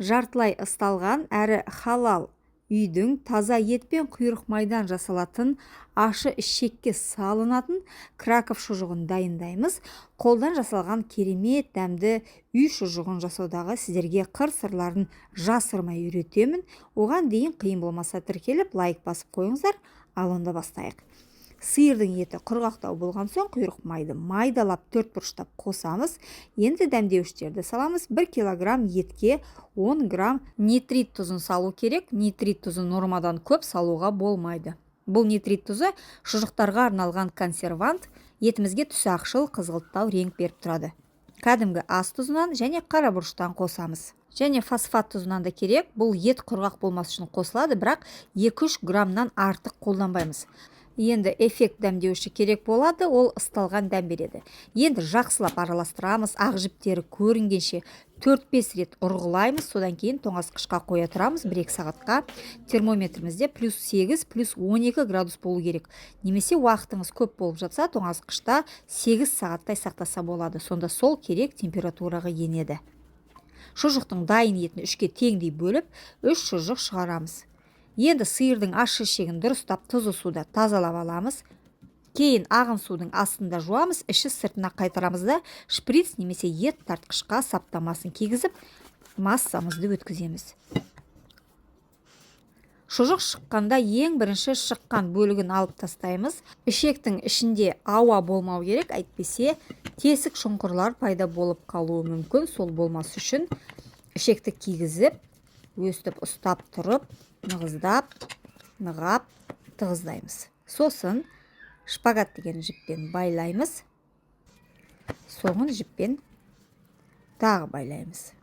Жартылай ысталған әрі халал үйдің таза ет пен құйрық майдан жасалатын ашы ішекке салынатын Краков шұжығын дайындаймыз. Қолдан жасалған керемет дәмді үй шұжығын жасаудағы сіздерге қыр-сырларын жасырмай үйретемін. Оған дейін қиын болмаса тіркеліп, лайк басып қойыңыздар. Ал онда бастайық. Сиырдың еті құрғақтау болған соң құйрық майды майдалап төрт бұрыштап қосамыз. Енді дәмдеуіштерді саламыз. 1 килограмм етке 10 грамм нитрит тұзын салу керек. Нитрит тұзын нормадан көп салуға болмайды. Бұл нитрит тұзы шұжықтарға арналған консервант, етімізге түсі ақшыл қызғылттау реңк беріп тұрады. Кәдімгі ас тұзынан және қара бұрыштан қосамыз. Және фосфат тұзынан да керек. Бұл ет құрғақ болмас үшін қосылады, бірақ 2-3 граммнан артық қолданбаймыз. Енді эффект дәмдеуші керек болады, ол ысталған дәм береді. Енді жақсылап араластырамыз, ақ жіптері көрінгенше 4-5 рет ұрғылаймыз, содан кейін тоңазытқышқа қоя тұрамыз 1-2 сағатқа. Термометрімізде плюс 8, плюс 12 градус болу керек. Немесе уақытыңыз көп болып жатса, тоңазытқышта 8 сағаттай сақтаса болады. Сонда сол керек температураға енеді. Шұжықтың дайын етін 3-ке теңдей бөліп, 3 шұжық шығарамыз. Енді сиырдың ащы ішегін дұрыстап тұзы суда тазалап аламыз. Кейін ағын судың астында жуамыз, іші сыртына қайтарамыз да шприц немесе ет тартқышқа саптамасын кигізіп, массамызды өткіземіз. Шұжық шыққанда ең бірінші шыққан бөлігін алып тастаймыз. Ішектің ішінде ауа болмау керек, әйтпесе тесік шұңқырлар пайда болып қалуы мүмкін. Сол болмас үшін ішекті кигізіп, өстіп ұстап тұрып, нығыздап, нығап тығыздаймыз. Сосын шпагат деген жіппен байлаймыз. Соңын жіппен тағы байлаймыз.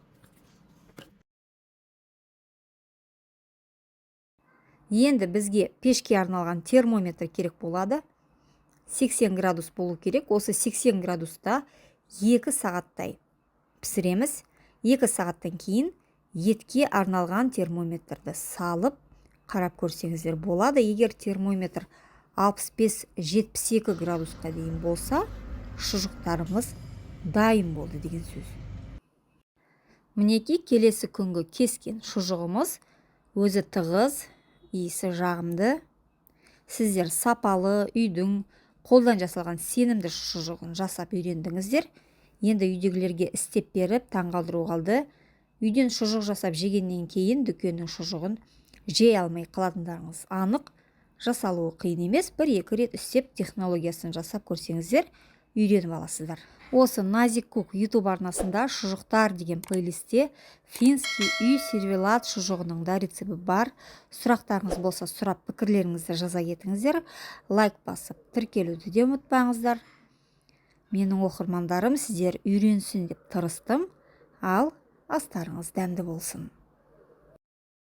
Енді бізге пешке арналған термометр керек болады. 80 градус болу керек. Осы 80 градуста 2 сағаттай пісіреміз. 2 сағаттан кейін етке арналған термометрді салып қарап көрсеңіздер болады. Егер термометр 65-72 градусқа дейін болса, шұжықтарымыз дайын болды деген сөз. Мінекей келесі күнгі кескен шұжығымыз өзі тығыз, иісі жағымды. Сіздер сапалы үйдің қолдан жасалған сенімді шұжығын жасап үйрендіңіздер. Енді үйдегілерге істеп беріп таңғалдыру қалды. Үйден шұжық жасап жегеннен кейін дүкеннің шұжығын жей алмай қалатындарыңыз анық. Жасалуы қиын емес, бір-екі рет істеп технологиясын жасап көрсеңіздер, үйреніп аласыздар. Осы Назик Кук YouTube арнасында шұжықтар деген плейлистте финский үй сервелат шұжығының да рецепті бар. Сұрақтарыңыз болса сұрап пікірлеріңізді жаза кетіңіздер. Лайк басып тіркелуді де ұмытпаңыздар. Менің оқырмандарым, сіздер үйренсін деп тырыстым. Ал астарыңыз дәмді болсын.